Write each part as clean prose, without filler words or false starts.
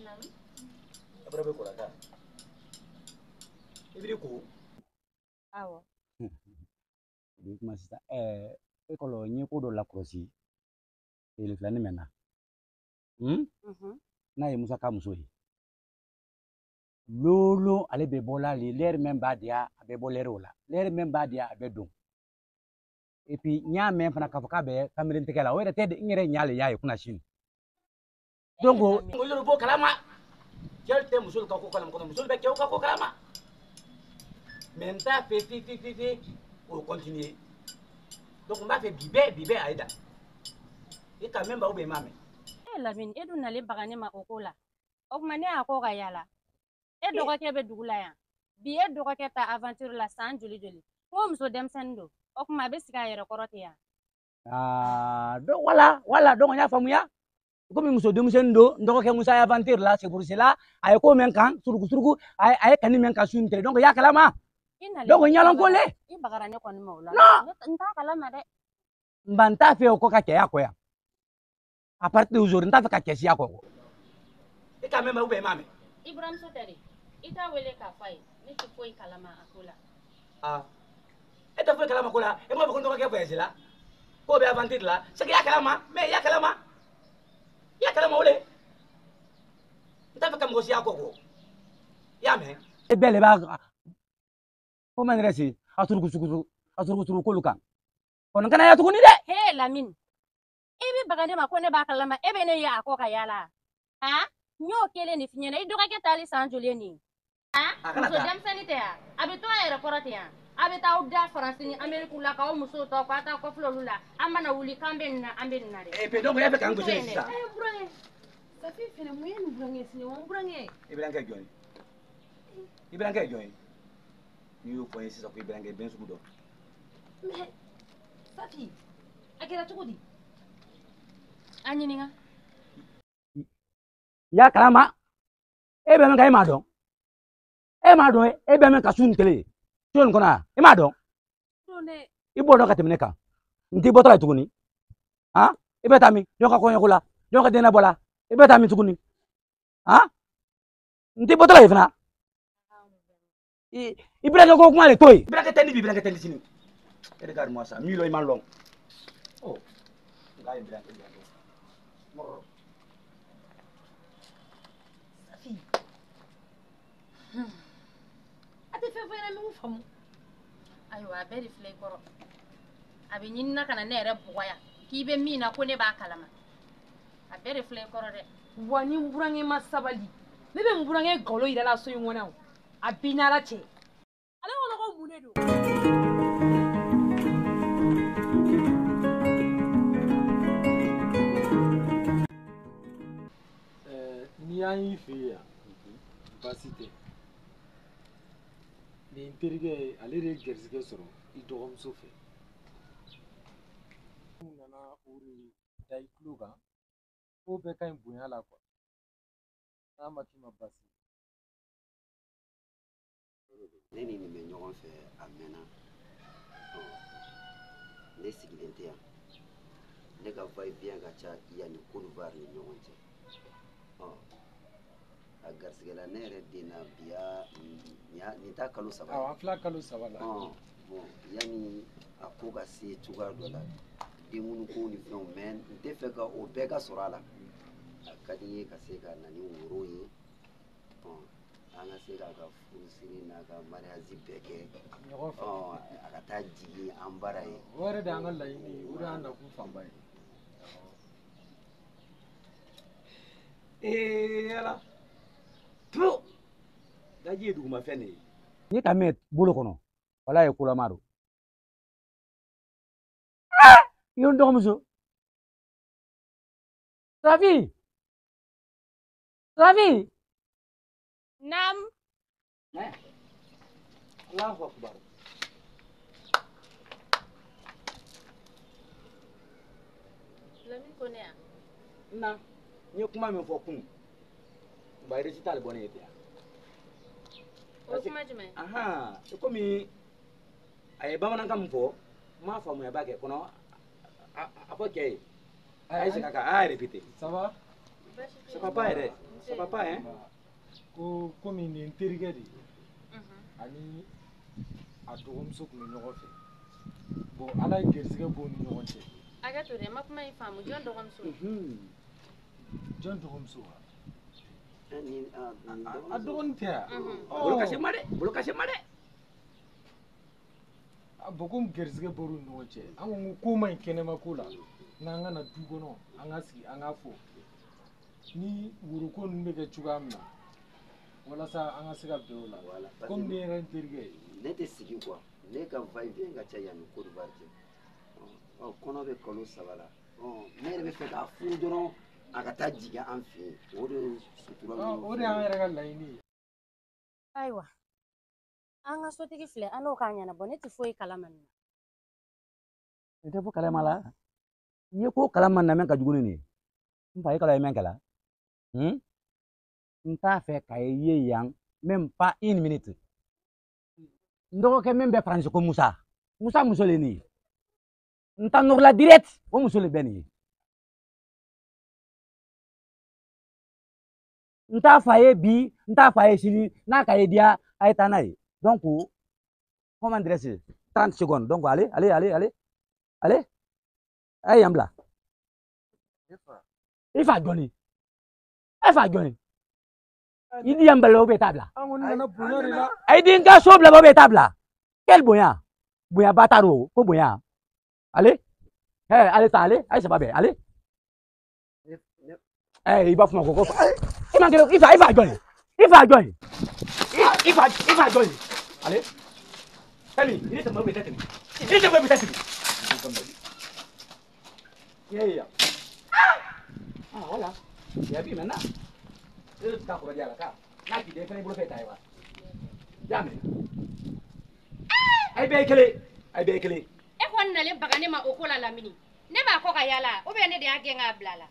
Naamu. A bɔra bɛ ko la ka. I b'i ko. Awɔ. Bi kuma sisan e kɔlɔ n ye ko dɔ lakɔlɔsi tile filanin mɛn na. N'a ye Musa ka muso ye. Lolo ale bɛ bɔ la le lɛri min b'a diya a bɛ bɔ lɛri o la lɛri min b'a diya a bɛ don. Et puis n y'a mɛn fana k'a fɔ k'a bɛ kamalen tigɛ la o yɛrɛ tɛ n yɛrɛ ɲa le y'a ye kunna sini. Donc olu b'o kalama. Cɛw tɛ muso ka ko kalama kɔnɔ muso bɛ cɛw ka ko kalama. Mais n t'a fɛ fi fi fi fi o continuer. Donc n b'a fɛ bi bɛɛ a ye da. I ka mɛn ba ou bien i m'a mɛn. E Lamini e dun nalen baga ne ma o ko la. O tuma ne y'a ko ka yaala. E dɔgɔkɛ bɛ dugu la yan. Bi e dɔgɔkɛ ta aventure la san joli joli. N ko muso denmisɛnnin don. O tuma a bɛ sigi a yɛrɛ kɔrɔ ten yan. Ah, donc voilà, voilà, donc n y'a faamuya. Komi muso denmisɛnnin don, n dɔgɔkɛ Musa ye aventure la, c'est pour cela a ye ko min kan suruku suruku, a ye kani min kan su ni tile. Donc i y'a kalama. Donc n yalɔn ko le. I bagara ne kɔni ma o la. Non. N t'a kalama dɛ. Nba n t'a fɛ o ko ka cɛya kɔ yan. À partir d'aujourd'hui n t'a fɛ ka cɛ siya kɔ. I ka mɛn ba ou bien i m'a mɛn. I buramuso tɛ de. I t'a wele k'a fɔ a ye. Ne tɛ foyi kalama a ko la. Ah. E tɛ foyi kalama ko la, e m'a fɔ ko n dɔgɔkɛ voyage la. K'o bɛ aventure la, c'est que i y'a kalama, mais i y'a kalama. I y'a kalama o le. N t'a fɛ ka mɔgɔ siya kɔ kɔ. I y'a mɛn. E bɛɛ le b'a comment dirais-je a suruku suruku a suruku suruku k'olu kan. Kɔni kana ya tuguni dɛ. He Lamini. I bɛ baga ne ma ko ne b'a kalama e bɛ ne ye a kɔ ka yaala. Han? N y'o kelen de f'i ɲɛna i dɔgɔkɛ taali san joli ye nin ye. A kana Muso taa. denmisɛnnin tɛ yan. A bɛ to a yɛrɛ kɔrɔ ten yan. A bɛ taa aw da Faransi ni Amérique la k'aw musow tɔ k'aw taa kɔfilɛ olu la. An mana wuli k'an bɛ nin na an bɛ nin na dɛ. Et puis donc i y'a fɛ k'an gosi de sisan. Eh burankɛ. Safi fɛnɛ mun ye nin burankɛ sini wa n burankɛ. I bɛ kɛ jɔn ye? I bɛ kɛ jɔn ye? N'i y'o fɔ n ye sisan ko i bɛ kɛ bɛn sugu dɔn. Mais Safi a kɛra cogo di? An ɲininka. I y'a kalama e bɛ min kan e m'a dɔn. E m'a dɔn e bɛ min kan su ni tile. Su nin kɔnɔ yan e m'a dɔn. I b'o dɔn ka tɛmɛ ne kan. N t'i bɔtɔ la tuguni. Han? I bɛ taa min? Jɔn ka kɔɲɔko la? Jɔn ka denna bɔ la? I bɛ taa min tuguni? Han? N t'i bɔtɔ la yen fana. I bɛna kɛ ko kuma de to yen. I bɛna kɛ tɛ ni bi i bɛna kɛ tɛ ni sini. Regarde-moi ça, mi lɔ i ma lɔn. Oh, nka ye bɛna kɛ bɛna kɛ. Mɔrɔ. Safi. A tɛ fɛn fɔ ɲɛna min faamu. Ayiwa a bɛɛ de filɛ i kɔrɔ. A bɛ ɲini na ka na ne yɛrɛ bugɔ yan k'i bɛ min na ko ne b'a kalama. A bɛɛ de filɛ i kɔrɔ dɛ. Wa ni n burankɛ ma sabali ne bɛ n burankɛ galo yira la so in kɔnɔ yan. A b'i n'Ala cɛ. Ale kɔnɔ ko mun de don? N'i y'an y'i fɛ yen yan baasi tɛ. Nin terikɛ ye ale de ye garisɛgɛ sɔrɔ i dɔgɔmuso fɛ. N nana o de da i tulo kan ko bɛɛ ka ɲi bonya la kuwa. N'a ma k'i ma baasi ye. Ne ni nin bɛ ɲɔgɔn fɛ a mɛnna. Ne sigilen tɛ yan. Ne ka va et vient ka ca yan ni Côte d'Ivoire ni ɲɔgɔn cɛ. A garisɛgɛ la ne yɛrɛ den na bi ya nin t'a kalo 3 ye. Awɔ, an filɛ kalo 3 la. Bon yanni a ko ka se cogoya dɔ la denkundi ko ni fɛnw mais n tɛ fɛ ka o bɛɛ ka sɔrɔ a la. A ka di n ye ka se ka na ni woro ye. An ka se k'a ka furusiri n'a ka mariage bɛɛ kɛ. Ɲɔgɔn fɛ. A ka taa jigin an bara ye. O yɛrɛ de y'an ka laɲini ye, o de y'an nakun fanba ye. Ee Ala. Tu. Daji ye dugumafɛn de ye. N'i ka mɛn bolo kɔnɔ, walahi ye kolama don. I ye n dɔgɔmuso. Safi. Safi. Naam. Allahu akbar. Lamini ko ne yan. Na, n ye kuma min fɔ kunun, ba résultat le bɔ ne ye ten. O ye kuma jumɛn? Ahan, i komi a ye bamanankan min fɔ, n m'a faamuya ba kɛ kɔnɔ a fɔ cɛ ye. A ye segin a kan, a y'a répété. Ça va? Ça va pas yɛrɛ. Ça va pas hein? Ko komi nin n terikɛ de ye. Ani a dɔgɔmuso tun bɛ ɲɔgɔn fɛ. Bon, ala ye garisigɛ b'u ni ɲɔgɔn cɛ. Hakɛ to dɛ, n ma kuma in faamu. Jɔn dɔgɔmuso? Jɔn dɔgɔmuso wa? A dɔgɔnin tɛ yan? Bolo ka se ma dɛ, bolo ka se ma dɛ. Bon, komi garisigɛ bɔr'u ni ɲɔgɔn cɛ, an ko ko man ɲi kɛnɛma ko la, n'an ka na du kɔnɔ, an ka sigi, an k'a fɔ. Ni woroko ninnu bɛ kɛ cogoya min na, walasa an ka se ka bɛn o la. Komi ne yɛrɛ n terikɛ ye. Ne tɛ sigi quoi, ne ka va et vient ka ca yan ni Côte d'Ivoire cɛ. Ɔ, kɔnɔ bɛ kalo 3 la. Ɔ, ne yɛrɛ bɛ fɛ k'a furu dɔrɔn a ka taa jigin an fɛ yen. O de ye sutura ninnu. O de y'an yɛrɛ ka laɲini ye. Ayiwa, an ka sotigi filɛ, an n'o k'a ɲɛnabɔ, ne tɛ foyi kalama nin na. I tɛ fɔ kalama la. N'i ye ko kalama na mɛn ka jugu ni nin ye. N fa, e kala ye mɛn kɛla. N t'a fɛ ka ye yan même pas une minute. N dɔgɔkɛ min bɛ Faransi ko Musa. Musa muso le nin ye. N ta nɔrɔla direct, o muso le bɛ nin ye. N t'a fɔ a ye bi, n t'a fɔ a ye sini, n'a ka ye diya, a ye taa n'a ye. Donc, comment dirais-je? 30 secondes. Donc, allez, allez, allez, allez. Allez. A ye yan bila. I fa jɔni? E fa jɔni? I di yan bila ou bien t'a bila? An kɔni nana bonya de la. A ye den ka so bila ou bien t'a bila? Quel bonya? Bonya ba t'a rɔ, ko bonya. Allez. Eh, allez ta, allez. Allez, ça va bien. Allez. Eh, i b'a fɔ ma ko i man kelen, i fa jɔni? I fa jɔni? I fa jɔni? Allez. Tani, i ni tɛmɛ ou bien tɛ tɛmɛ? I ni tɛmɛ ou bien tɛ tɛmɛ? Yeah, yeah. Ah, voilà. Il y a vu maintenant. E bɛ taa kɔrɔ di a la ka n'a k'i den fana i bolo fɛ ta ye wa? I y'a mɛn? A ye bɛɛ ye kelen, a ye bɛɛ ye kelen. E kɔni nalen baga ne ma o ko la Lamini. Ne b'a kɔ ka yaala ou bien ne de y'a gɛn k'a bila a la.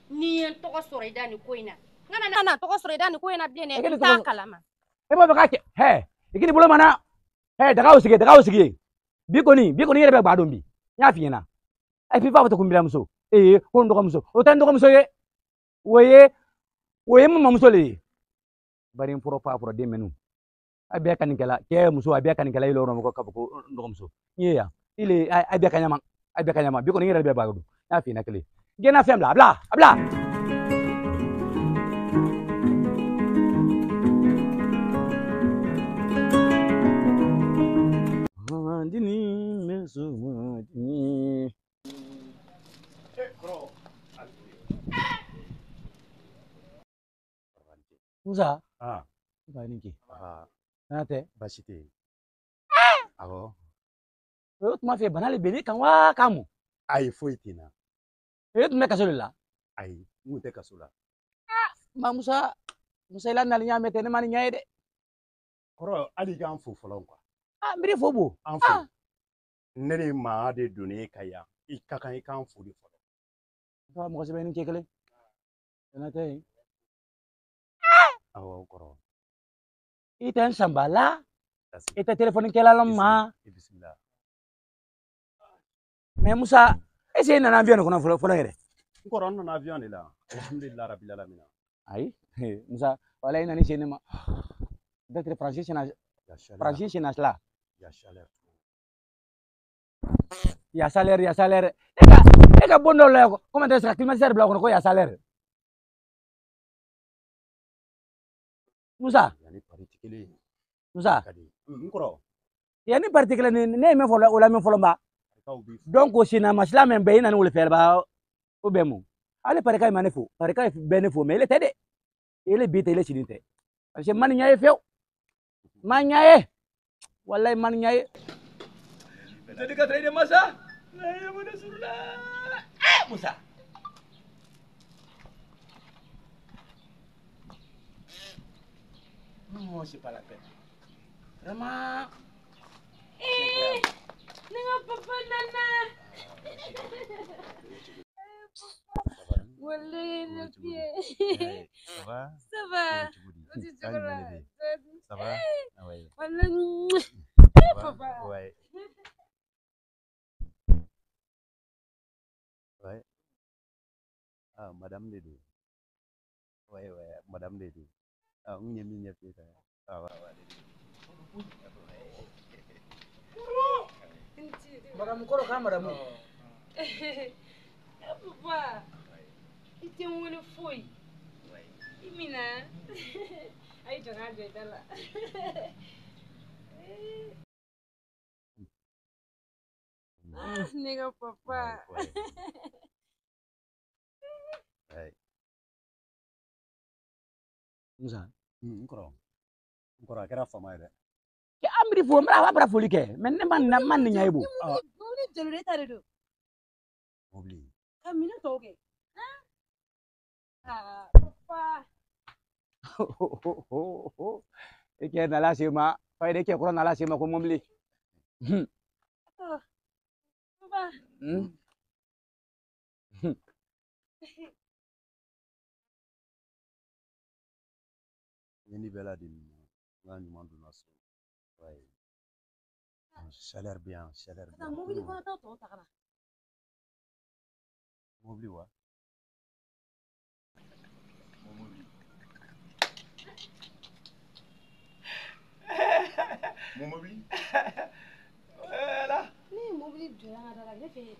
N'i ye n tɔgɔ sɔrɔ i da nin ko in na, n kana na tɔgɔ sɔrɔ i da nin ko in na bilen dɛ, n t'a kalama. E b'a fɛ k'a kɛ, hɛ, i k'i bolo mana, hɛ, dagaw sigi, dagaw sigi yen. Bi kɔni i yɛrɛ bɛ ba dɔn bi. N y'a f'i ɲɛna. Et puis i b'a fɔ ten ko n biramuso. Ee, ko n dɔgɔmuso. O tɛ n dɔgɔmuso ye. O ye n mamuso le ye. Bari n fɔrɔ fa fɔrɔ den mɛnu. A bɛɛ kanikɛla, cɛ muso a bɛɛ kanikɛla i lɔrɔ ko k'a fɔ ko n dɔgɔmuso. N ye yan. Ile a bɛɛ ka ɲama, a bɛɛ ka ɲama. Bi kɔni i yɛrɛ bɛ ba dɔn. N y'a f'i ɲɛna kelen. Gɛnna fɛn bila, a bila, a bila. Dini meso dini. Musa. Ah. Ba ni ke. Ah. Na tɛ. Baasi tɛ yen. Awɔ. O tuma fɛ bana le bɛ ne kan wa k'a mɔ? Ayi, foyi tɛ n na. E tun bɛ kaso de la? Ayi, n kun tɛ kaso la. Ma Musa, Musa i la nali ɲa mɛ tɛ ne ma ni ɲɛ ye dɛ. Kɔrɔ, hali i k'an fo fɔlɔ quoi. Ah, n b'i fo bo. An fo. Ne ni maa de donna e ka yan. I ka kan i k'an fo de fɔlɔ. Fa mɔgɔ sɛbɛn ni cɛ kelen. Tɛnɛ tɛ yen. Awɔ, kɔrɔ. I tɛ n sanba la. I tɛ telefɔni kɛla la ma. I bisimila. Mais Musa, est-ce que i nana avion de kɔnɔ fɔlɔ fɔlɔ yɛrɛ? N kɔrɔ, n nana avion de la. Alhamdulilah rabil alamina. Ayi, Musa, wala i nana i sen ne ma. Peut-être Francis senna. Francis senna la. Ya chaleur. Ya salaire, ya salaire. E ka bon dɔ la comment est-ce que climatiseur bila o kɔnɔ ko ya salaire. Musa. Yanni pari tɛ kelen ye. Musa. N kɔrɔ. Yanni pari tɛ kelen ye, ne ye min fɔ o la min fɔlɔ ba. Donc o senna masila min bɛ i nana o le fɛ ba o bɛ mun. Ale parika ma ne fo, parika bɛ ne fo mais ele tɛ dɛ. Ele bi tɛ, ele sini tɛ. Parce que man ɲɛ ye fiyewu. Man ɲɛ ye. Walayi man ɲɛ ye. Jadi ka tɛrɛ masa. Eh, Musa. Non, c'est pas la peine. Vraiment. Eh, ne ka papa nana. Walayi ne fiye. Ça va? Ça va. Ça va? Ouais. Walayi. Papa. Ouais. Ouais. Ah, madame de don. Ouais, ouais. Madame de don. N ye min ɲɛf'i ye tan. Awɔ. Madame kɔrɔ k'a madame. Papa, i tɛ n wele foyi. I mina. A ye jɔ n k'a jɔ i da la. Ne ka papa. Musa. N kɔrɔ a kɛra fama ye dɛ. An b'i fo n b'a foli kɛ mɛ ne ma nin ɲɛ i bolo. Mobili joli ta de don. Mobili. Ka minɛn tɔw kɛ. Aa papa. I cɛ nana se ma fa e cɛ kɔrɔ nana se ma ko mobili. Papa. Ni bɛɛ lajɛlen n ka ɲuman donna so. Chaleur bɛ yan, chaleur bɛ yan. Mobili kɔnɔ ta tɔw ta ka na. Mobili wa? Mon mobili. Voilà. Ne ye mobili jɔ yan ka da la ne fɛ.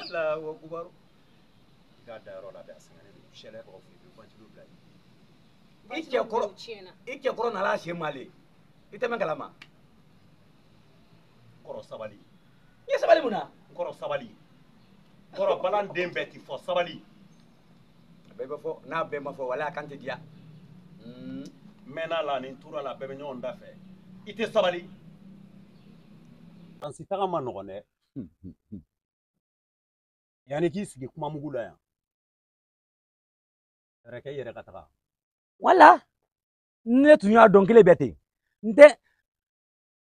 Allahu akbar. I k'a da yɔrɔ labɛn a sɛgɛnnen don chaleur bɛ ka fili i bɛ ventilo bila yen. I cɛ kɔrɔ nana se ma le. I tɛ mɛn kalama. Kɔrɔ sabali. I ye sabali mun na? N kɔrɔ sabali. Kɔrɔ balan den bɛɛ ti fɔ sabali. A bɛɛ bɛ fɔ n'a bɛɛ ma fɔ wala a kan tɛ diya. N mɛnna la ni n tora la bɛɛ bɛ ɲɔgɔn da fɛ. I tɛ sabali. Faransi taga ma nɔgɔn dɛ. Yanni k'i sigi kuma mugu la yan. Fɛɛrɛ kɛ i yɛrɛ ka taga. Wala ne tun y'a dɔn kelen bɛɛ ten. N tɛ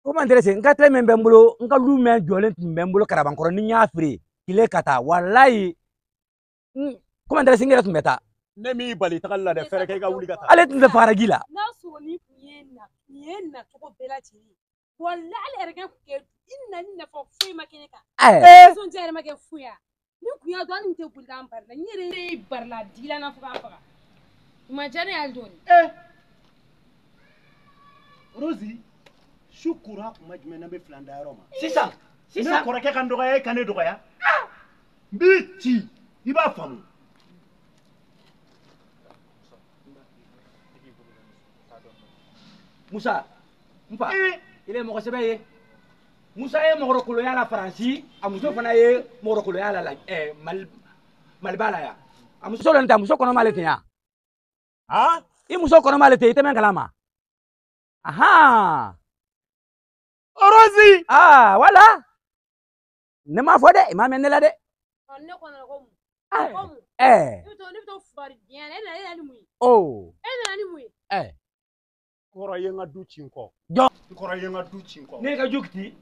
comment dirais-je n ka tile min bɛ n bolo n ka lu min jɔlen tun bɛ n bolo Karabankɔrɔ ni n y'a feere tile ka taa walayi comment dirais-je n yɛrɛ tun bɛ taa. Ne m'i bali tagali la dɛ fɛɛrɛ kɛ i ka wuli ka taa. Ale tun tɛ fagara ji la. N'a sɔrɔ ni kun ye na nin ye nacogo bɛɛ lajɛlen ye walayi ale yɛrɛ kɛ i nali nafa foyi ma kɛ ne kan. Nisɔndiya yɛrɛ ma kɛ foyi ye. Ni kun y'a dɔn hali n tɛ boli k'an bari la n yɛrɛ ye bari la a digila n na fo k'a faga. U ma diya ne ye hali dɔɔni. Rosi su kora kuma jumɛn n'an bɛ filan da yɔrɔ ma. Sisan sisan. Ne kɔrɔkɛ ka n dɔgɔya e ka ne dɔgɔya. N b'i ci i b'a faamu. Musa n fa i ye mɔgɔ sɛbɛ ye. Musa ye mɔgɔkolonya la Faransi a muso fana ye mɔgɔkolonya la Maliba la yan. A muso dɔ ta muso kɔnɔma ale ten yan. I muso kɔnɔma ale ten i tɛ mɛn kalama. Ahan. Rosi. Ah voilà. Ne m'a fɔ dɛ i m'a mɛn ne la dɛ. Ne kɔnɔ ko mun. Ko mun. Ne bɛ to fugari diɲɛ na e nana ni mun ye? Oh. E nana ni mun ye? Kɔrɔ ye n ka du ci n kɔ. Jɔn. N kɔrɔ ye n ka du ci n kɔ. Ne ka ju ci.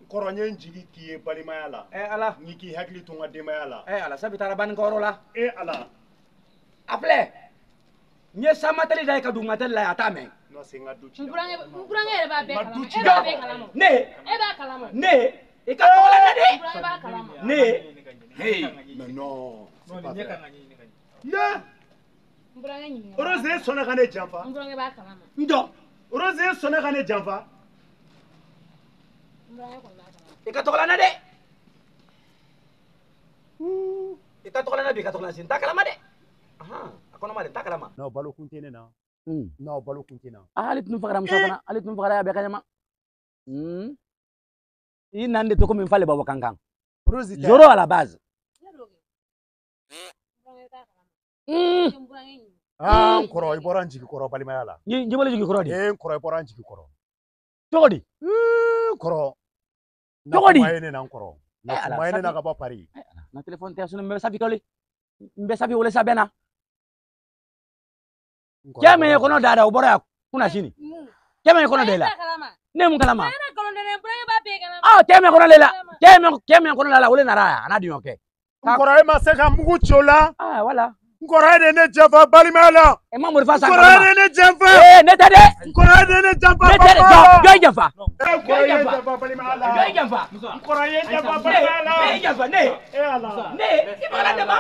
N kɔrɔ n ye n jigi k'i ye balimaya la. Ala. N k'i hakili to n ka denbaya la. Ala sabu taara bannikɔrɔ la. Ala. A filɛ. N ye samatɛli da ye ka dugumatɛli la a t'a mɛn. Non c'est n ka du ci. N burankɛ yɛrɛ b'a bɛɛ kalama. E b'a bɛɛ kalama. Ne. E b'a kalama. Ne. I ka tɔgɔ la dɛ. N burankɛ b'a kalama. Ne. Hey. Mais non. C'est pas vrai. N burankɛ ɲininka. Rose e sɔnna ka ne janfa. N burankɛ b'a kalama. N jɔ. Rose e sɔnna ka ne janfa. N burankɛ kɔni b'a kalama. I ka tɔgɔ la dɛ. I ka tɔgɔ la bi i ka tɔgɔ la sini n t'a kalama dɛ. A kɔnɔma de n t'a kalama. Non balo kun tɛ ne na. Non balo kun tɛ na. Ale tun fagara Musa fana ale tun fagara a bɛɛ ka ɲama. I nan de to komi n fale bɔ kankan. Rose tɛ. Zéro à la base. Ah n kɔrɔ i bɔra n jigi kɔrɔ balimaya la. N bɔra jigi kɔrɔ de. N kɔrɔ i bɔra n jigi kɔrɔ. Cogo di? N kɔrɔ. Cogo di? Na kuma ye ne na n kɔrɔ. Na kuma ye ne na ka bɔ Paris. Na téléphone tɛ sinon n bɛ Safi kɔli. N bɛ Safi wele sa bɛɛ na. Cɛ min ye kɔnɔ da o bɔra yan kunna sini. Cɛ min ye kɔnɔ da i la. Ne ye mun kalama? Ah cɛ min kɔnɔ da i la. Cɛ min kɔnɔ da la o de nana yan a n'a denkɛ. N kɔrɔ e ma se ka mugu ci o la. Ah voilà. N kɔrɔ de ye ne janfa balimaya la. E ma morifa san. N kɔrɔ de ye ne janfa. Ee ne tɛ dɛ. N kɔrɔ de ye ne janfa. Ne tɛ dɛ. Jɔn ye janfa. N kɔrɔ ye janfa balimaya la. Jɔn ye janfa. N kɔrɔ ye janfa balimaya la. Ne ye janfa ne. E Ala. Ne i bagala ne ma.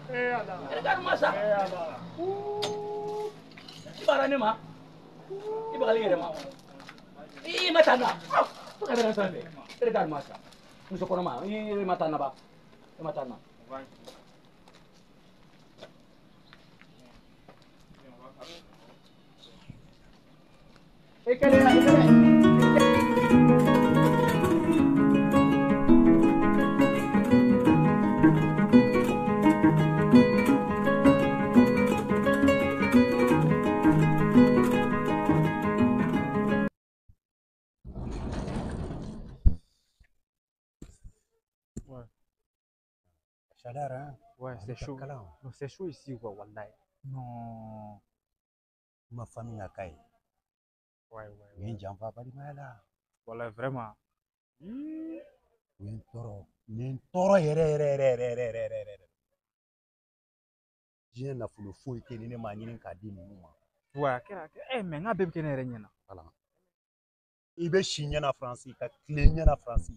E Ala. Regarde-moi ça. E Ala. I bagala ne ma. I bagali yɛrɛ ma. I ma taa na. Fo ka taa sanfɛ. Regarde-moi ça. Muso kɔnɔma i ma taa na ba. I ma taa na. E kɛlen e kɛlen. Chaleur, hein? Ouais, c'est chaud. Non, c'est chaud ici, quoi, wallahi. Non. Ma famille a caillé. Ouais, ouais. Oui, janfa balimaya la. Voilà, vraiment. Oui, tɔɔrɔ. Nin tɔɔrɔ yɛrɛ yɛrɛ yɛrɛ yɛrɛ yɛrɛ yɛrɛ yɛrɛ. Diɲɛ nafolo foyi tɛ ni ne m'a ɲini k'a di ninnu ma. Ouais, a kɛra. Eh, mais n k'a bɛɛ bɛ kɛ ne yɛrɛ ɲɛna. Voilà. I bɛ si ɲɛna Faransi, ka tile ɲɛna Faransi.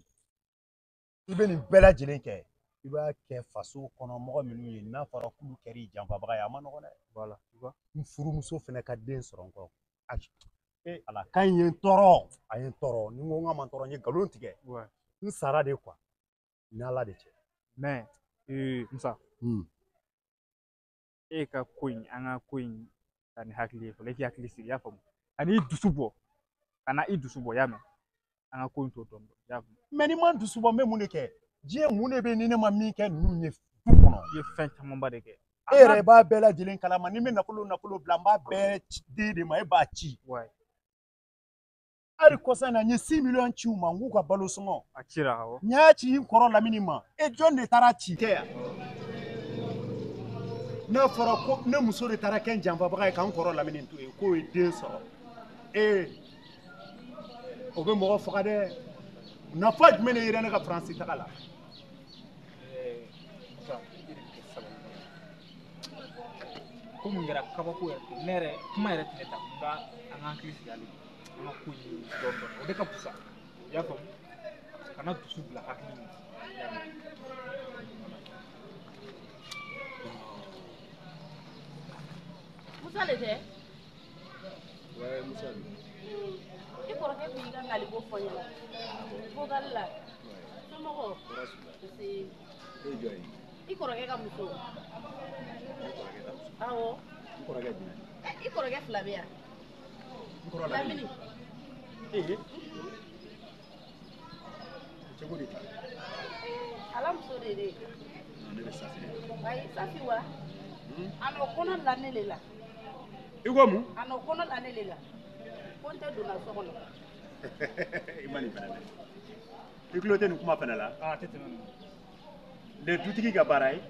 I bɛ nin bɛɛ lajɛlen kɛ. I b'a kɛ faso kɔnɔ mɔgɔ minnu ye n'a fɔra k'olu kɛr'i janfabaga ye a ma nɔgɔn dɛ. Voilà, tu vois. N furumuso fɛnɛ ka den sɔrɔ n kɔ. E Ala kan ye n tɔɔrɔ, a ye n tɔɔrɔ. Ni n ko n ka ma tɔɔrɔ, n ye nkalon tigɛ. Ouais. N sara de quoi. Ni Ala de cɛ. Mais Musa. E ka ko in, an ka ko in ta ni hakili ye fɔlɔ. E k'i hakili sigi, i y'a faamu. Ani i dusu bɔ. Kana i dusu bɔ, i y'a mɛn. An ka ko in to dɔɔni dɔɔni, i y'a faamu. Mais ni ma n dusu bɔ, n bɛ mun de kɛ? Diɲɛ mun de bɛ ni ne ma min kɛ ninnu ye du kɔnɔ? I ye fɛn camanba de kɛ. E yɛrɛ b'a bɛɛ lajɛlen kalama. Ni n bɛ nafolo bila, n b'a bɛɛ di de ma, e b'a ci. Ouais. Hali kɔsa in na, n ye 6 millions ci u ma, n k'u ka balo sɔngɔ. A cira awɔ. N y'a ci n kɔrɔ Lamini ma. E jɔn de taara ci? Tɛ yan. N'a fɔra ko ne muso de taara kɛ n janfabaga ye k'an kɔrɔ Lamini to yen, k'o ye den sɔrɔ. Ee, o bɛ mɔgɔ faga dɛ. Nafa jumɛn de yera ne ka Faransi taga la? Ko mun kɛra kabako yɛrɛ ne yɛrɛ kuma yɛrɛ tɛ ne ta nka an ka hakili sigi hali bi an ka ko ɲini dɔɔni dɔɔni o de ka fusa i y'a faamu kana dusu bila hakili ma. Musa le tɛ? Ouais, Musa de. I kɔrɔkɛ kun y'i ka naliko fɔ n ɲɛna. Vocal la. Somɔgɔw? Nse. E ye jɔn ye? I kɔrɔkɛ ka muso. Ne kɔrɔkɛ ka muso. Awɔ. N kɔrɔkɛ jumɛn? I kɔrɔkɛ fila bɛ yan. N kɔrɔ Lamini. Ee. Cogo di ta? Ala muso de ye. Ne bɛ Safi de. Ayi Safi wa? A n'o kɔnɔ la ne le la. I ko mun? A n'o kɔnɔ la ne le la. Ko n tɛ donna so kɔnɔ. I ma nin fɛnɛ mɛn. I tulo tɛ nin kuma fɛnɛ la? A tɛ tɛmɛ nin. Nin ye dutigi ka baara ye.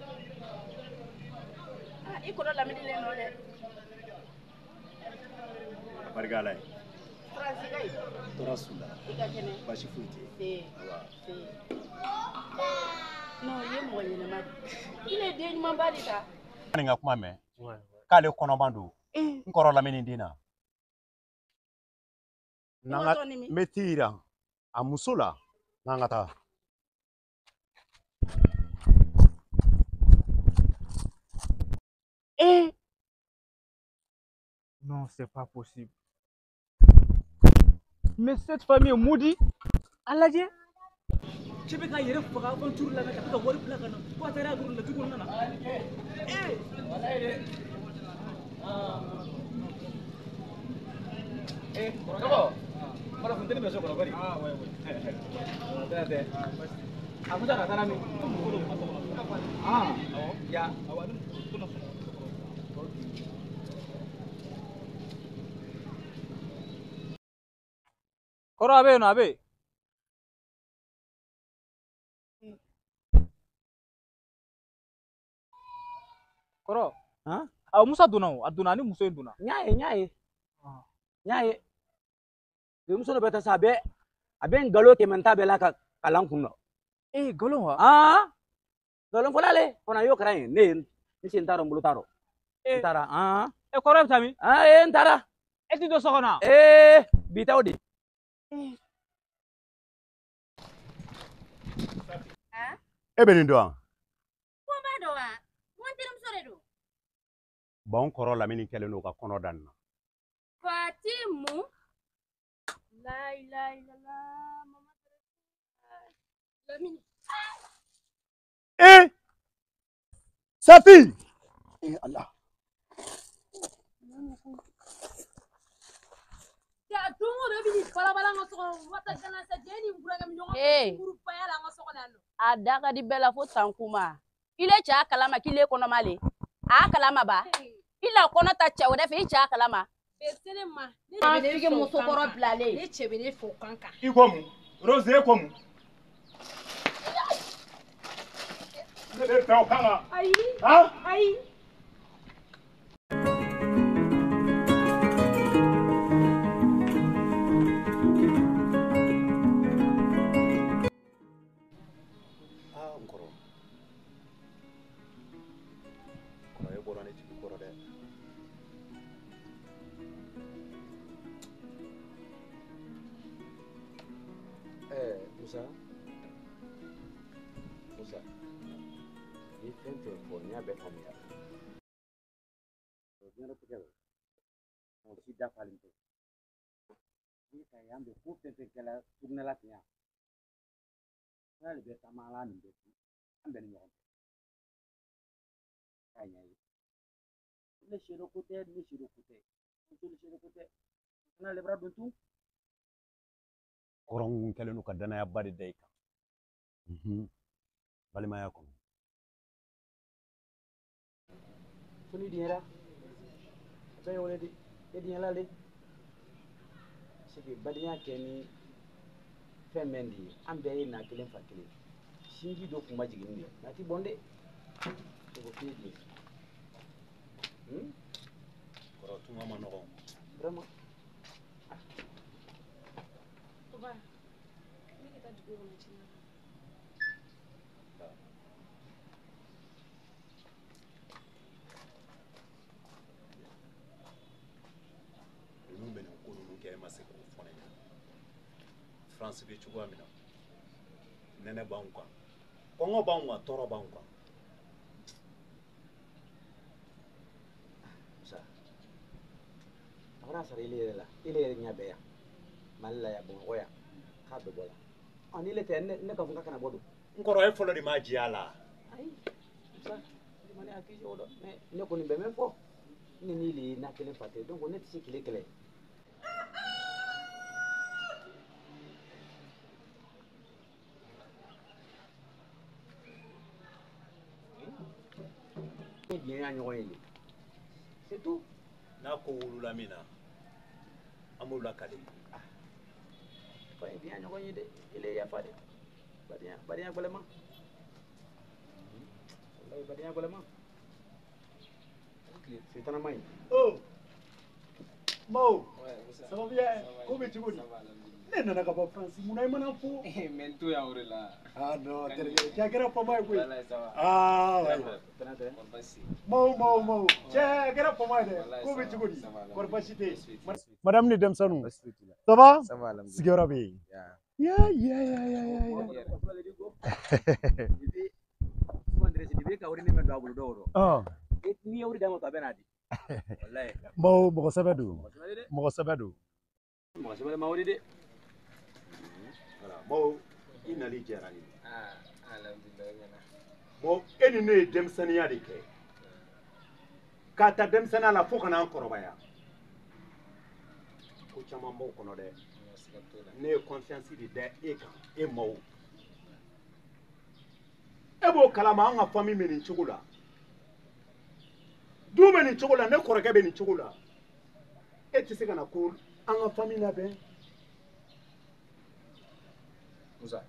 I kɔrɔ Lamini le nɔ dɛ. A barika Ala ye. Faransi ka ɲi. Tɔɔrɔ s'u la. I ka kɛnɛ. Baasi foyi tɛ yen. Se. Awa. Se. Non, i ye mɔgɔ ɲɛnama de ye. I le den ɲumanba de ta. Nin ka kuma mɛn. K'ale kɔnɔman don. N kɔrɔ Lamini den na. N'an ka n bɛ t'i yira a muso la n'an ka taa. Eh! Non, c'est pas possible. Mais cette famille est maudite. A lajɛ. Cɛ bɛ k'a yɛrɛ faga aventure la ka to ka wari bila ka na fo a taara a dɔrɔn la du kɔnɔna na. Ee! Eh, kɔrɔkɛ kɔrɔ funteni bɛ so kɔnɔ bari. Ah ouais ouais. Tɛ tɛ. A Musa ka taa min? Ah, ya. Awɔ, ale muso donna so kɔnɔ. Kɔrɔ a bɛ yen nɔ a bɛ yen. Kɔrɔ. Han? Awɔ Musa donna o, a donna ani muso in donna. N y'a ye, n y'a ye. N y'a ye. Muso dɔ bɛ taa sa a bɛ nkalon kɛ mɛ n t'a bɛɛ la ka kalan kun dɔn. Ee nkalon wa? Aa Nkalon fɔla le fana y'o kɛra yen ne ye n sen t'a dɔn n bolo t'a dɔn. N taara an. E kɔrɔ bɛ taa min? Ee n taara. E ti don so kɔnɔ? Ee bi t'aw de. E bɛ nin dɔn wa? Ko n b'a dɔn wa? N ko n terimuso de don. Bon n kɔrɔ Lamini kɛlen don ka kɔnɔ da nin na. Fatimu. La ilaha illallah Muhammadu Lamini. Eh! Safi! Eh Allah. Ya don o don i bɛ nin balabala an ka so kɔnɔ wata gana sa jɛ ni burankɛ bɛ ɲɔgɔn kurubaya la an ka so kɔnɔ yan nɔ. A da ka di bɛɛ la fo sankuma. I le cɛ a kalama k'i le kɔnɔma le. A kalama ba. I la kɔnɔ ta cɛ wɛrɛ fɛ i cɛ a kalama. Bɛ se ne ma. Ne cɛ bɛ ne muso kɔrɔ bilalen. Ne cɛ bɛ ne fo kan kan. I ko mun? Rose e ko mun? Ne bɛ fɛ o kan kan. Ayi. Han? Ayi. Aa n kɔrɔ. Kɔrɔ e bɔra ne jigi kɔrɔ dɛ. Musa. Musa. I ye fɛn fɛn fɔ n y'a bɛɛ faamuya. Diɲɛlatigɛ la mɔgɔ si dafalen tɛ. N'i ka ye an bɛ ko fɛn fɛn kɛla tournée la ten yan. Ala de bɛ taama ala nin bɛɛ tu an bɛɛ ni ɲɔgɔn cɛ. K'a ɲɛ ye. Ne seere ko tɛ ne seere ko tɛ muso ni seere ko tɛ. Kana lebara don tun. Kɔrɔ n kɛlen don ka danayaba de da i kan. Balimaya kɔnɔ. Fo ni diɲɛra a bɛɛ ye wele de e diɲɛla le. Parce que badenya kɛ ni fɛn mɛn de ye an bɛɛ ye na kelen fa kelen. Sinji dɔ kun ma jigin de na ti bɔn dɛ. O ko f'e diɲɛ. Kɔrɔ tunga ma nɔgɔn. Vraiment. Papa, ne ka taa dugu kɔnɔ ci la. Ninnu bɛ nin ko ninnu kɛ e ma se k'o fɔ ne ɲɛna. France bɛ cogoya min na nɛnɛ b'anw kan kɔngɔ b'anw kan tɔɔrɔ b'anw kan. Musa a fana sara ile yɛrɛ la ile yɛrɛ ɲɛ bɛ yan Mali la yan Bamakɔ yan k'a bɛɛ bɔ la. Ɔ ni ile tɛ ne ka fɔ k'a kana bɔ don. N kɔrɔ e fɔlɔ de m'a jɛ a la. Ayi Musa ne ma ne hakili o dɔn mais ne kɔni bɛ min fɔ ne ni ile ye na kelen fa tɛ donc ne tɛ se k'ile kɛlɛ. Ne diɲɛ y'a ɲɔgɔn ye le c'est tout. N'a ko wolola min na an b'o lakale. Fa ye diɲɛ ɲɔgɔn ye dɛ ile yafa dɛ badenya badenya gɛlɛma walayi badenya gɛlɛma sitana ma ɲi. Oh Mao, ça va bien? Ko bɛ cogo di? Ne nana ka bɔ France munna i mana fo? Mais n to yan o de la. Ah non terikɛ cɛ a kɛra fama ye koyi. Walayi ça va. Ah ouais. Kɔri baasi tɛ yen. Mao Mao Mao cɛ a kɛra fama ye dɛ. Ko bɛ cogo di? Kɔri baasi tɛ yen. Madame ni denmisɛnninw. Ça va? Ça va alhamdulilah. Sigiyɔrɔ bɛ yen. Ya ya ya ya ya ya. Depuis ka wari ne mɛn don a bolo dɔw rɔ. Ɔn. N'i ye wari d'a ma a bɛ n'a di. Walayi. Mao mɔgɔ sɛbɛ don. Mɔgɔ sɛbɛ don. Mɔgɔ sɛbɛ ma wari dɛ. Voilà Mao i nali diyara n ye. Ah alhamdulilah o ɲɛna. Mao e ni ne ye denmisɛnninya de kɛ. K'a ta denmisɛnninya la fo ka n'an kɔrɔbaya. Ko caman b'o kɔnɔ dɛ. Ne ye confiance de da e kan e Mao. E b'o kalama an ka famille bɛ nin cogo la. Du bɛ nin cogo la ne kɔrɔkɛ bɛ nin cogo la. E tɛ se ka na ko an ka famille labɛn. Musa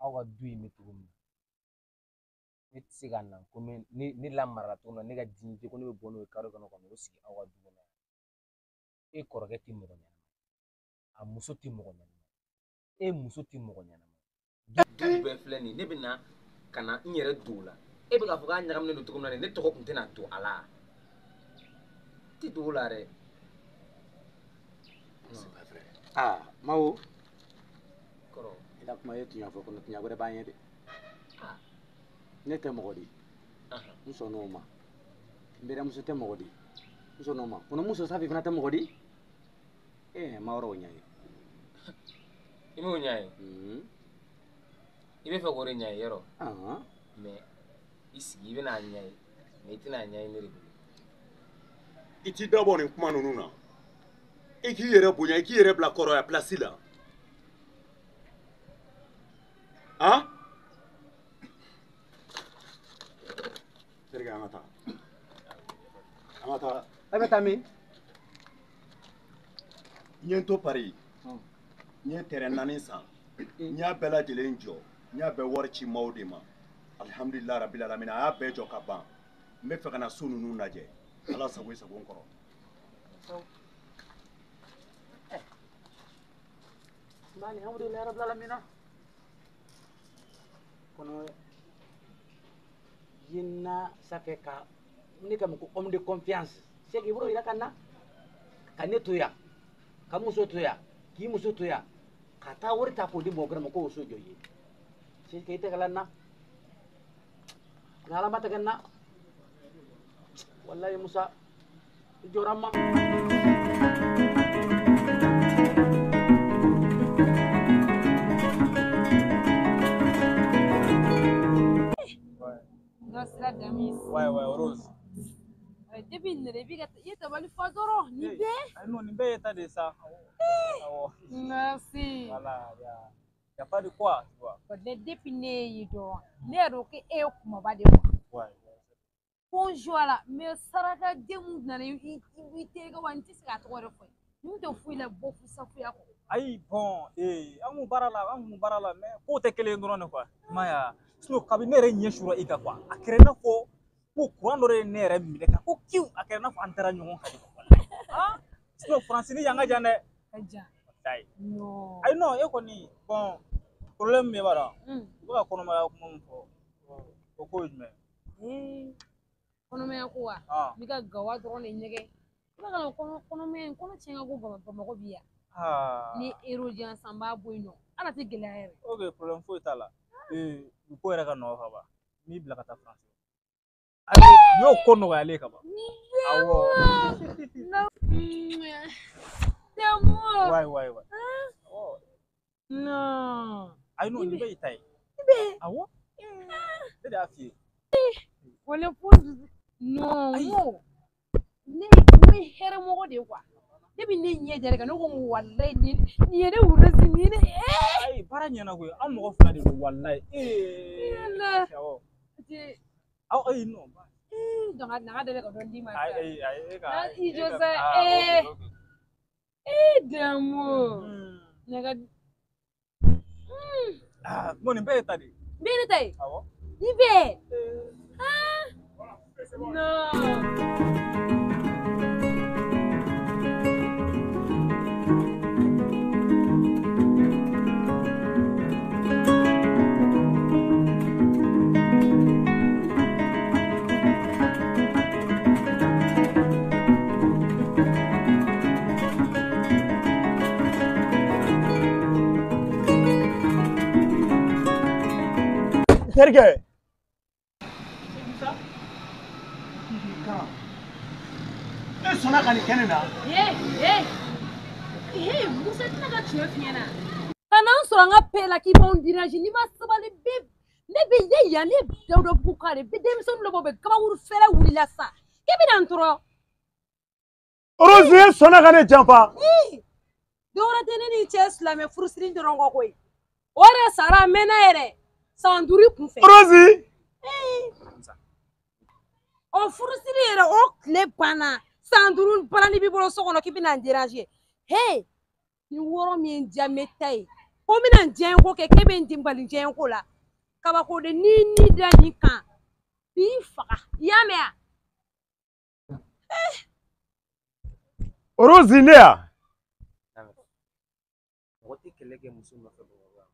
aw ka du in bɛ cogo min na ne tɛ se ka na ko ne lamarala cogo min na ne ka dignité ko ne bɛ bɔ n'o ye kare kɔnɔ ka n'o sigi aw ka du kɔnɔ yan. E kɔrɔkɛ tɛ mɔgɔ ɲɛnama ye a muso tɛ mɔgɔ ɲɛnama ye e muso tɛ mɔgɔ ɲɛnama ye. Du bɛɛ filɛ nin ye ne bɛ na Ka na n yɛrɛ don o la. E bɛ k'a fɔ k'a ɲagaminen don cogo min na ne tɔgɔ tun tɛna to a la. N tɛ don o la dɛ. C'est pas vrai. Ah, Mao. Kɔrɔ. I la kuma ye tiɲɛ fɔ kɔnɔ tiɲɛ wɛrɛ b'an ye dɛ. Ne tɛ mɔgɔ di. N sɔnn'o ma. N bɛrɛmuso tɛ mɔgɔ di. N sɔnn'o ma. Kɔnɔ muso Safi fana tɛ mɔgɔ di. Eh, ma yɔrɔ o ɲɛ ye. I m'o ɲɛ ye. I bɛ fɛ k'o de ɲɛ ye yɔrɔ. Mais i sigi i bɛna a ɲɛ ye mais i tɛna a ɲɛ ye ne de bolo. I t'i da bɔ nin kuma ninnu na. I k'i yɛrɛ bonya, i k'i yɛrɛ bila kɔrɔya place la. Han? Terikɛ an ka taa. An ka taa. E bɛ taa min? N ye n to Paris. N ye terrain 4 san. N y'a bɛɛ lajɛlen jɔ. N y'a bɛɛ wari ci maaw de ma. Alhamdulilah rabil alamin a y'a bɛɛ jɔ ka ban. N bɛ fɛ ka na so ninnu lajɛ. Ala sago i sago n kɔrɔ. Alhamdulilah rabil alamin. Kɔnɔ yina safe ka ne ka mɔgɔ homme de confiance. C'est que i bolo yira ka na ka ne to yan ka muso to yan k'i muso to yan ka taa wari ta k'o di mɔgɔ wɛrɛ ma k'o so jɔ i ye. C'est que i tɛ ka la n na. Ni Ala ma tigɛ n na. Walayi Musa i jɔra n ma. Ouais, ouais, Rose. Depuis ne bɛ ka i ye tabali fa dɔrɔn nin bɛɛ. Non, nin bɛɛ ye ta de sa. Merci. Voilà, y a pas de quoi, tu vois. Depuis ne y'i dɔn ne yɛrɛ ko e ye kumaba de ye quoi. Bonjour la mais saraka den mun nana i terikɛ wa n tɛ se k'a tɔgɔ yɛrɛ fɔ n tɛ foyi la bɔ fusafuya kɔ. Ayi bon an kun baara la an kun baara la mais kow tɛ kelen ye dɔrɔn de quoi. I m'a ye wa sinon kabini ne yɛrɛ ɲɛ sura i kan quoi a kɛra i n'a fɔ ko courant dɔ de ye ne yɛrɛ minɛ ka ko kiw a kɛra i n'a fɔ an taara ɲɔgɔn kan de quoi. Ah sinon Faransi ni yan ka jan dɛ. Ka jan. Walayi. Non. Ayi non e kɔni bon problème min b'a la u bɛ ka kɔnɔmaya kuma min fɔ o ko ye jumɛn ye. Kɔnɔmaya ko wa n bɛ ka gawa dɔrɔn de ɲɛgɛn i b'a ka kɔnɔmaya in kɔnɔ tiɲɛ ka go Bamakɔ bi yan. Ni ero diyan san b'a bɔ yen nɔ ala tɛ gɛlɛya yɛrɛ. Ok problème foyi t'a la u ko yɛrɛ ka nɔgɔ ka ban n b'i bila ka taa Faransi. N y'o ko nɔgɔyalen ka ban. Awɔ. Ouais ouais ouais. Non. Ayi non nin bɛɛ y'i ta ye. Bɛɛ. Awɔ. Ne de y'a f'i ye. Wale fo non ne ye hɛrɛ mɔgɔ de ye quoi. Depuis ne ɲɛ dara kan ne ko walayi nin ye ne wolosi nin ye ne. Ayi baara ɲɛna koyi an mɔgɔ fila de don walayi. Ala. Awɔ. Aw ayi non. Donc a naga dɛmɛ ka dɔ d'i ma. Ayi ayi e ka. I jɔ sa Damo. Naga. Ah bon nin bɛɛ ye ta de ye. Bɛɛ ye ne ta ye. Awɔ. Nin bɛɛ. Ah. Non. Terikɛ. E sɔnna ka nin kɛ ne na. Musa tɛna ka tiɲɛ f'i ɲɛna. Ka n'an sɔrɔ an ka paix la k'i b'anw déranger n'i ma sabali bɛɛ ne bɛ ye yan ne Dawudabugu kan de bɛ denmisɛnnin dɔ bɔ bɛ kabakuru fɛrɛ wulila sa k'i bɛ na n tɔɔrɔ. Rose e sɔnna ka ne janfa. Dɔwɛrɛ tɛ ne ni cɛ silamɛ furusiri dɔrɔn kɔ koyi. O yɛrɛ sara a mɛnna yɛrɛ. San 5 kun fɛ. Rose. O furusiri yɛrɛ o tile banna san 5 balani b'i bolo so kɔnɔ k'i bɛna n déranger. Hey ni wɔɔrɔ min ye n diya n bɛ taa yen. Ko n bɛna n diya ko kɛ k'e bɛ n den bali n diya ko la. Kabako de n'i ni da nin kan b'i faga i y'a mɛn wa? Rose ne ya. Mɔgɔ tɛ kɛlɛ kɛ muso nɔfɛ Bamakɔ yan.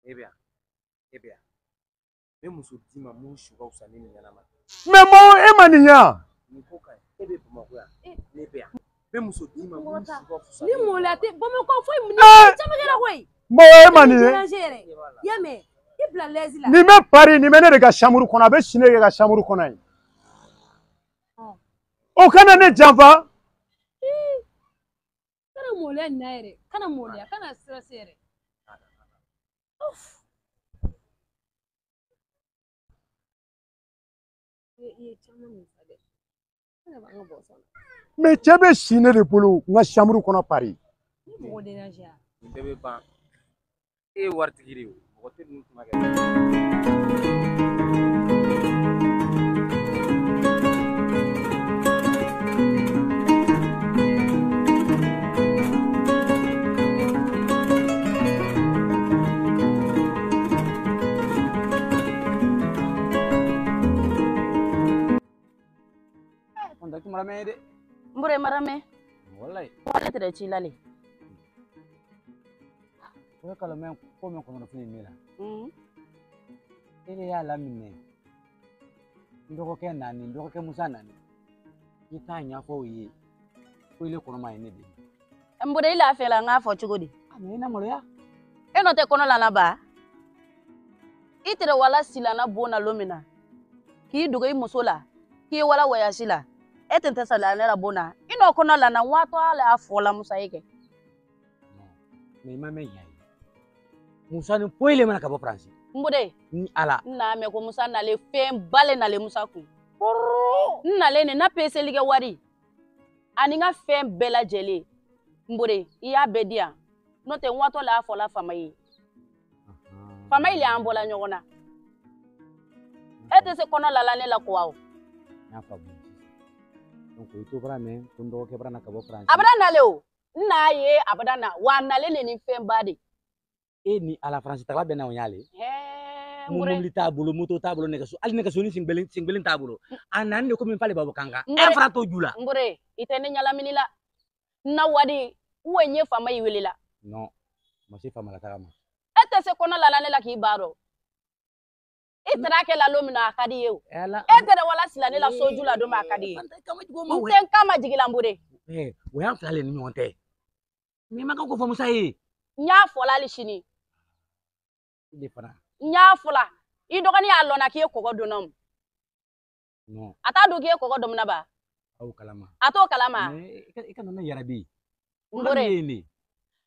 E bɛ yan, e bɛ yan. N bɛ muso d'i ma mun su ka fisa ni nin ɲɛnama. Mais mɔgɔ e ma nin ɲa. Nin ko ka ɲi. E bɛ Bamakɔ yan. Ne bɛ yan. N bɛ muso d'i ma mun su ka fisa. Ni mɔgɔla tɛ Bamakɔ foyi mun caman kɛra koyi. Mɔgɔ e ma nin ye. I y'a mɛn i bila lɛsi la. Nin bɛ Paris nin bɛ ne de ka chambre kɔnɔ a bɛ si ne de ka chambre kɔnɔ yen. O kana ne janfa. Kana mɔgɔla nin na yɛrɛ kana mɔgɔla kana stress yɛrɛ. Mais cɛ bɛ si ne de bolo n ka chambre kɔnɔ Paris. Nin bɛɛ bɛ ban. E ye waritigi de ye o. Mɔgɔ tɛ ninnu kuma kɛ. Mbure marame. Wallahi. Wala tere ci lale. O kala men ko men kono fini mela. Ele ya la minɛ. Ndɔgɔkɛ nani, ndɔgɔkɛ Musa nani. I t'a ɲɛfɔ o ye. Ko ile kɔnɔma ye ne de ye. Mbure i lafiya la n k'a fɔ cogo di? A mais i na maloya. E nɔ tɛ kɔnɔ la na ba. I tere wala silana bon na lon min na. K'i dogo i muso la. K'i wala voyage la. E tɛ tɛ saliya ne la bon na. I n'o kɔnɔ la na waatɔ ala y'a fɔ la Musa ye kɛ. Mais i ma mɛn yan ye. Musa ni foyi le mana ka bɔ Faransi. Mbure. Ni Ala. N n'a mɛn ko Musa nalen fɛn ba le nalen Musa kun. N nalen ne na peseli kɛ wari. Ani n ka fɛn bɛɛ lajɛlen. Mbure i y'a bɛɛ di yan. N'o tɛ n waatɔ la y'a fɔ la fama ye. Fama ye le y'an bɔla ɲɔgɔn na. E tɛ se kɔnɔ la la ne la ko wa o. N y'a faamu. Donc i to bara mɛn ko n dɔgɔkɛ bara na ka bɔ Faransi. A bɛna nalen o. N n'a ye a bɛna na wa a nalen le ni fɛn ba de. E ni Ala Faransi tagala bɛ na o y'ale. Mobili t'a bolo, moto t'a bolo, nɛgɛso hali nɛgɛso ni sen kelen t'a bolo. A nani de komi f'ale b'a bɔ kankan. E fara t'o ju la. Mbure i tɛ ne ɲalamini la. N na wari ou n ye faama y'i wele la. Non, ma se faama la taga ma. E tɛ se kɔnɔ la ne la k'i ba dɔn. I taara kɛ la don min na a ka di ye o. E tɛrɛ wala sila ne la soju la don min a ka di ye. N tɛ n kan majigin la Mbure. O y'an fila le ni ɲɔgɔn cɛ. N'i ma kan k'o fɔ Musa ye. N y'a fɔ la hali sini. I de fana. N y'a fɔ la i dɔgɔnin y'a lɔn na k'i ye kɔgɔ donna o. Non. A t'a dɔn k'i ye kɔgɔ dɔn na ba. Aw kalama. A t'o kalama. I ka na ne yarabi. Mbure.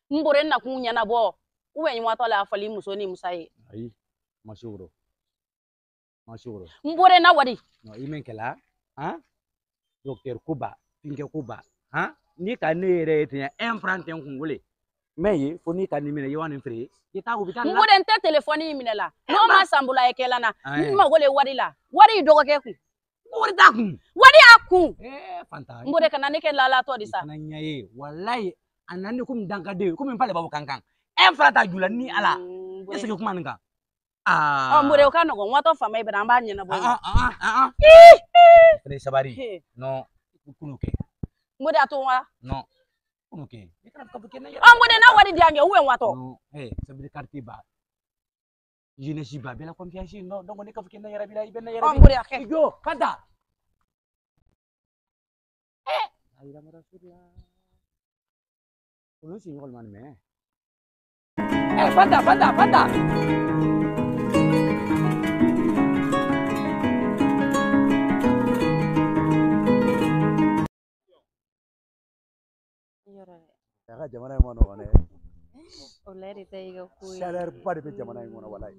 Mbure na kun ɲɛnabɔ. Ou bien watɔ la a fɔli muso ni Musa ye. Ayi, ma se o rɔ. Ma se o rɔ. Mbure na wari. Non, i mɛn kɛla, han? Docteur Koba, Finkɛ Koba, han? N'i ka ne yɛrɛ ye ten, 1 franc tɛ n kun wele. Mɛ ye, fo n'i ka nin minɛ, i wa nin feere. I t'a u bɛ taa la. Mbure n tɛ telefɔni in minɛ la. N'o ma san bolo a ye kɛla na. N mago le wari la. Wari y'i dɔgɔkɛ kun. Wari t'a kun. Wari y'a kun. Fanta. Mbure kana ne kɛ lalatɔ de sa. Kana ɲɛ ye, walayi a nana komi dankaden, komi n f'ale b'a bɔ kankan. 1 franc t'a ju la ni Ala. Est-ce que kuma nin kan? Ɔ Mbure o ka nɔgɔn, n watɔ faama ye bɛna an b'a ɲɛnabɔ. Fɛnɛ sabari. Non, kunu kɛ. Mbure a to wa. Non, kunu kɛ. I kana fɔ kɛ ne yɛrɛ. Ɔ Mbure na wari di yan kɛ ou bien watɔ. Non, ça veut dire quartier ba. Jeunesse ba bɛɛ la confiance non, donc ne ka fɔ kɛ ne yɛrɛ bi la, i bɛ ne yɛrɛ bi. Ɔ Mbure a kɛ. I jɔ, Fanta. Ayi, olu sigiɲɔgɔn ma nin mɛn. Fanta, Fanta, Fanta. A ka jamana in ma nɔgɔn dɛ. O la de ta y'i ka ko ye. Chaleur ba de bɛ jamana in kɔnɔ walayi.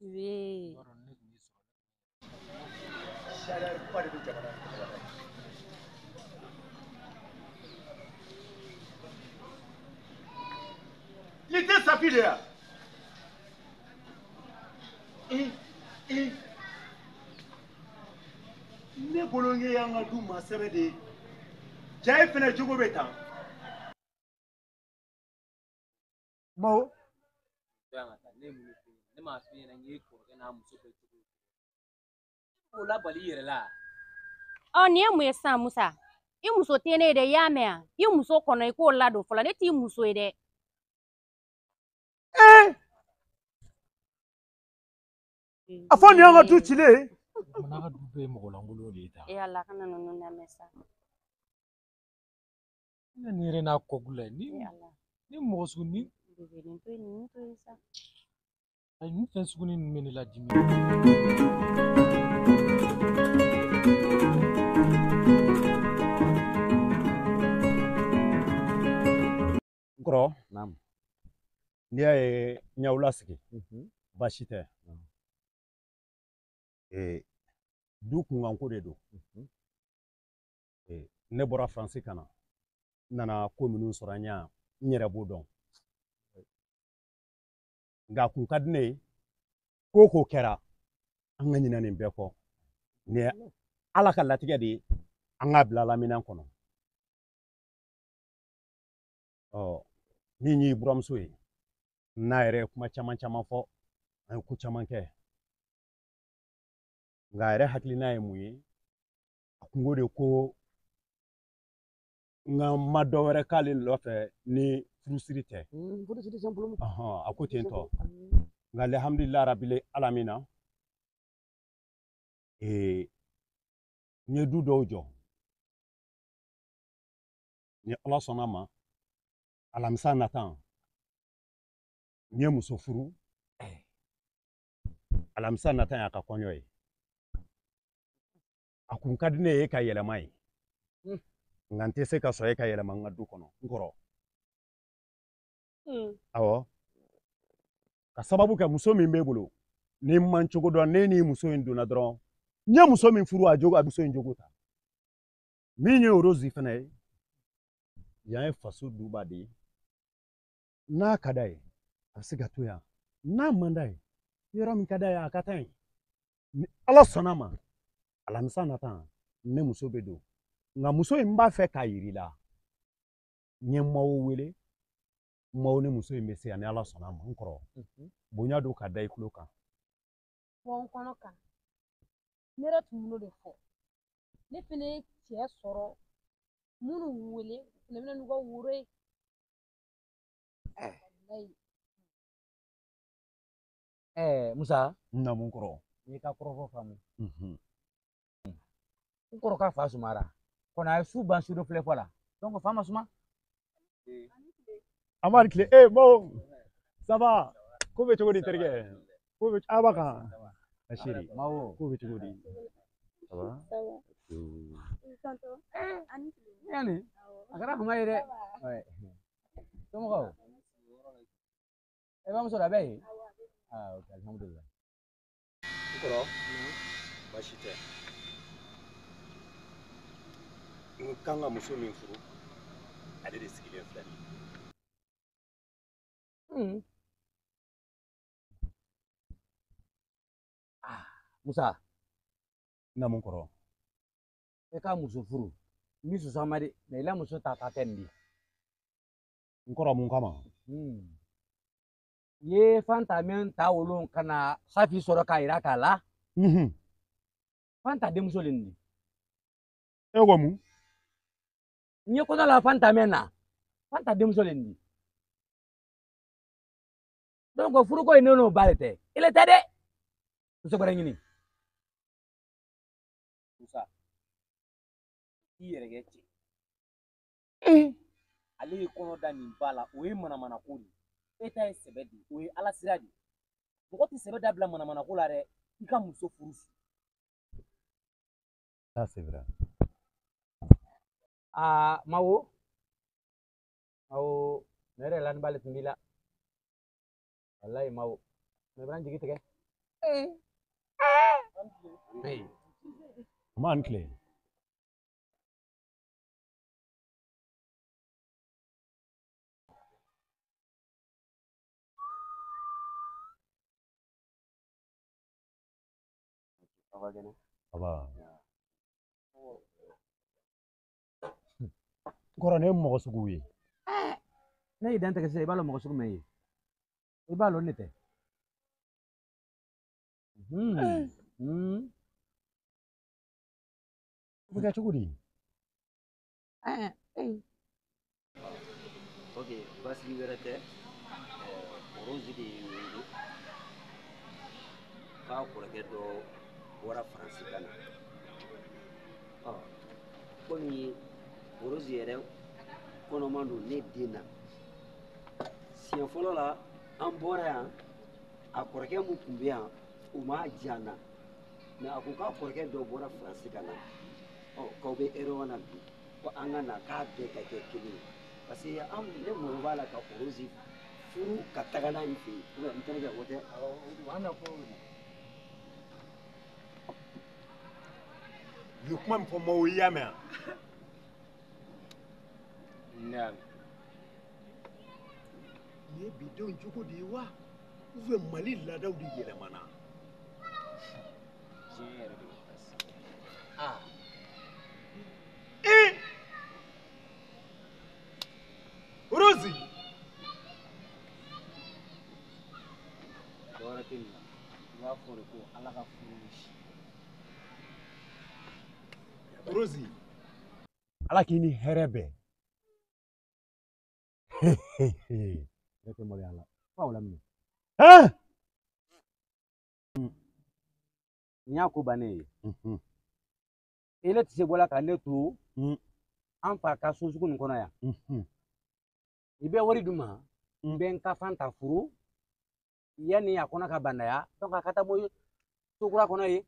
Wee. Chaleur ba de bɛ jamana in kɔnɔ walayi. I tɛ safi de ya? Ne bolo n y'an ka du maa sɛbɛ de ye. Ja e fɛnɛ jogo bɛ tan. Mawo. Ne m'a f'i ɲɛna n k'i kɔrɔkɛ n'a muso bɛɛ cogo. K'o labali i yɛrɛ la. Ɔ nin ye mun ye sisan Musa? I muso tɛ ne ye dɛ, i y'a mɛn wa? I muso kɔnɔ i k'o ladon fɔlɔ, ne t'i muso ye dɛ. A fɔ nin y'an ka du cilen ye. N'a ka du bɛɛ ye mɔgɔ lankolon de ye tan. E Ala kana ninnu lamɛn sa. Ne nin yɛrɛ n'a kɔkun la ni ni mɔgɔ sugu ni. Bébé nin to yen nin to yen sa. Ayi nin fɛn sugu ninnu bɛ ne ladimi. N kɔrɔ. Naamu. N'i y'a ye n y'aw lasigi. Baasi tɛ. Du kunkanko de don. Ne bɔra Faransi ka na. N nana ko minnu sɔrɔ an ɲɛ n yɛrɛ b'o dɔn. Nka a kun ka di ne ye ko o ko kɛra an ka ɲinɛ nin bɛɛ kɔ. Nin ye Ala ka latigɛ de ye an k'a bila laminɛn kɔnɔ. Ɔ min y'i buramuso ye n'a yɛrɛ ye kuma caman caman fɔ an ye ko caman kɛ. Nka a yɛrɛ hakilina ye mun ye a kungo de ko n ka ma dɔ wɛrɛ k'ale nɔfɛ ni furusiri tɛ. Furusiri simplement. A ko ten tɔ. Nka alihamudulila rabili alamina n ye du dɔw jɔ. Ni Ala sɔnna ma alamisa nata n ye muso furu. Alamisa nata y'a ka kɔɲɔ ye. A kun ka di ne ye ka yɛlɛma ye. Nka n tɛ se ka sɔn e ka yɛlɛma n ka du kɔnɔ n kɔrɔ. Awɔ. Ka sababu kɛ muso min b'e bolo ni n man cogo dɔn ne ni muso in donna dɔrɔn n ye muso min furu a jogo a muso in jogo ta. Min ye Rose fana ye yan ye faso duba de ye. N'a ka d'a ye a bɛ se ka to yan n'a man d'a ye yɔrɔ min ka d'a ye a ka taa yen. Ni Ala sɔnna ma alamisa nata ne muso bɛ don. Nka muso in b'a fɛ k'a yir'i la n ye maaw wele maaw ni muso in bɛ se yan ni Ala sɔnna a ma n kɔrɔ bonya don ka da i tulo kan. Bɔ n kɔnɔ kan ne yɛrɛ tun b'o de fɔ ne fana ye cɛ sɔrɔ minnu wele u fana bɛ na n'u ka woro ye. Musa. Naamu n kɔrɔ. N'i ka kɔrɔfɔ faamu. N kɔrɔ ka fa sumara kɔnɔ a ye su ban su dɔ filɛ fɔ la donc fa ma suma. An b'a tile bon ça va ko bɛ cogo di terikɛ ko bɛ a b'a kan a chérie ko bɛ cogo di ça va. Yani a kɛra kuma ye dɛ. Somɔgɔw e bamuso la a bɛ yen. Ah ok alhamdulilah. N kɔrɔ baasi tɛ. N kan ka muso min furu ale de sigilen filɛ nin ye. Musa. Naamu n kɔrɔ. E ka muso furu n b'i susu a ma dɛ mɛ i la muso ta tɛ nin di. N kɔrɔ mun kama. I ye Fanta min ta wolon ka na Safi sɔrɔ k'a yira k'a la. Fanta denmuso le nin di. E ko mun. N ye kɔnɔ la Fanta min na Fanta denmuso le nin di. Donc furuko in ne n'o ba de tɛ ile tɛ dɛ muso wɛrɛ ɲini. Musa i yɛrɛ kɛ cɛ. Ale ye kɔnɔ da nin ba la o ye manamanako de ye. E ta ye sɛbɛ de ye o ye Ala sira de ye. Mɔgɔ tɛ sɛbɛ dabila manamanako la dɛ i ka muso furu. Ça c'est vrai. Aa Mawo Mawo ne yɛrɛ lani b'ale tun b'i la. Walayi Mawo ne bɛna n jigi tigɛ. A ma ni tile. Aba. N kɔrɔ ne ye mɔgɔ sugu ye. Ne y'i dantigɛ sisan i b'a lɔn mɔgɔ sugu min ye. I b'a lɔn ne tɛ. O bɛ kɛ cogo di? Ok basigi wɛrɛ tɛ Rose de ye n wele. K'a kɔrɔkɛ dɔ bɔra Faransi ka na. Ɔ komi Rose yɛrɛ kɔnɔman don ne den na. Siɲɛ fɔlɔ la an bɔra yan, a kɔrɔkɛ mun tun bɛ yan o m'a diya n na. Mais a ko k'a kɔrɔkɛ dɔ bɔra Faransi ka na. Ɔ k'aw bɛ erreur na bi, ko an ka na k'a bɛɛ ka kɛ kelen ye. Parce que an ne mago b'a la ka Rose furu ka taga n'a ye fɛ yen. Ou bien n terikɛ o tɛ? Awɔ, an na kuma o de. U ye kuma min fɔ maaw i y'a mɛn wa? Ne y'a mɛn. Nin ye bi denw cogo de ye wa? Ou bien Mali laadaw de yɛlɛmana? Tiɲɛ yɛrɛ de bɛ pasi. Ah. Ee! Rose! Dɔwɛrɛ tɛ nin na. I b'a fɔ de ko Ala ka furu ni si. Rose. Ala k'i ni hɛrɛ bɛn. Ne tɛ maloya la. Fa o laminɛ. Hein? Nin y'a ko bannen ye. Ele tɛ se bɔla ka ne to an fa ka so sugu nin kɔnɔ yan. I bɛ wari d'u ma, n bɛ n ka fan ta furu yanni a kɔnɔ ka bandaya, donc a ka taa bɔ so kura kɔnɔ yen.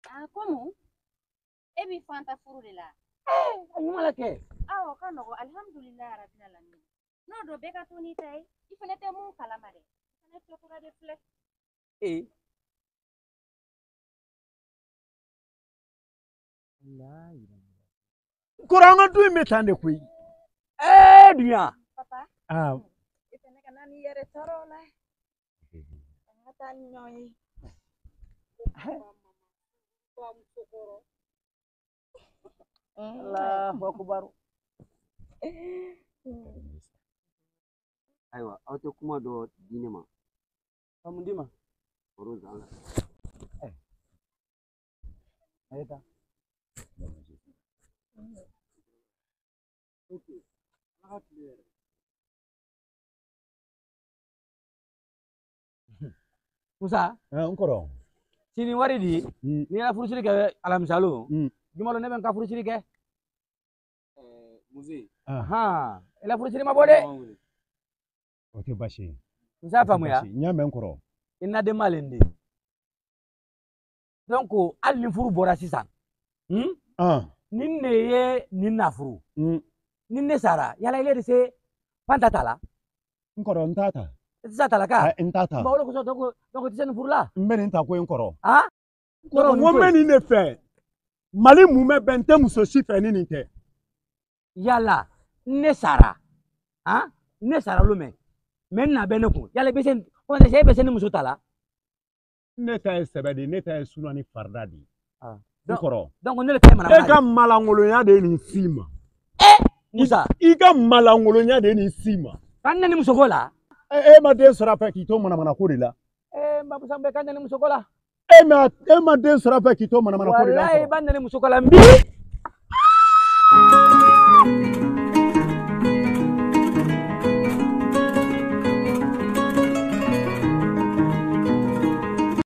A komu e b'i fan ta furu de la. A ɲuman la kɛ. Awɔ, ka nɔgɔ, alihamudulilayi rabil alamin. N'o don bɛɛ ka to n'i ta ye, i fana tɛ mun kalama dɛ. I fana tɔgɔ de filɛ. Ee. Kɔrɔ an ka du in bɛ tan de koyi. Ee dunya. Papa. Ah. I fana kana n'i yɛrɛ tɔɔrɔ o la. An ka taa ni ɲɔgɔn ye. Allahu akubar. Ayiwa aw tɛ kuma dɔ di ne ma. Ka mun d'i ma? Rose an ka. A ye taa. Ok. Ala ka tile yɛrɛ. Musa. N kɔrɔ. Sini wari di, n'i yɛrɛ furusiri kɛ alamisa lon, juma lon ne bɛ n ka furusiri kɛ. Muze. Ahan, i la furusiri ma bɔ dɛ. O tɛ baasi ye. Musa faamuya. N y'a mɛn n kɔrɔ. I na den ma le de. Donc hali ni furu bɔra sisan. Ni ne ye nin na furu. Ni ne sara, yala ile de se fanta ta la. N kɔrɔ n t'a ta. I tɛ se a ta la ka? N t'a ta. Bon o de kosɔn donc i tɛ se nin furu la. N bɛ nin ta ko in kɔrɔ. Ah? Kɔrɔ n ko n bɛ nin de fɛ. Mali mumɛ bɛɛ n tɛ muso si fɛ ni nin tɛ. Yala ne sara, han? Ne sara lo mɛ. Mais n na bɛ ne kun. Yala i bɛ se comment e bɛ se ni muso ta la? Ne ta ye sɛbɛ de ye, ne ta ye suna ni farida de ye. N kɔrɔ. Donc ne de ta ye manamana ye. E ka malangolonya de ye nin s'i ma. Musa. I ka malangolonya de ye nin s'i ma. Ka n nani musoko la. E ma den sɔrɔ a fɛ k'i to manamana ko de la. N bamusa bɛ ka n nani musoko la. E ma den sɔrɔ a fɛ k'i to manamana ko de la. Walayi i b'a nani musoko la n bi.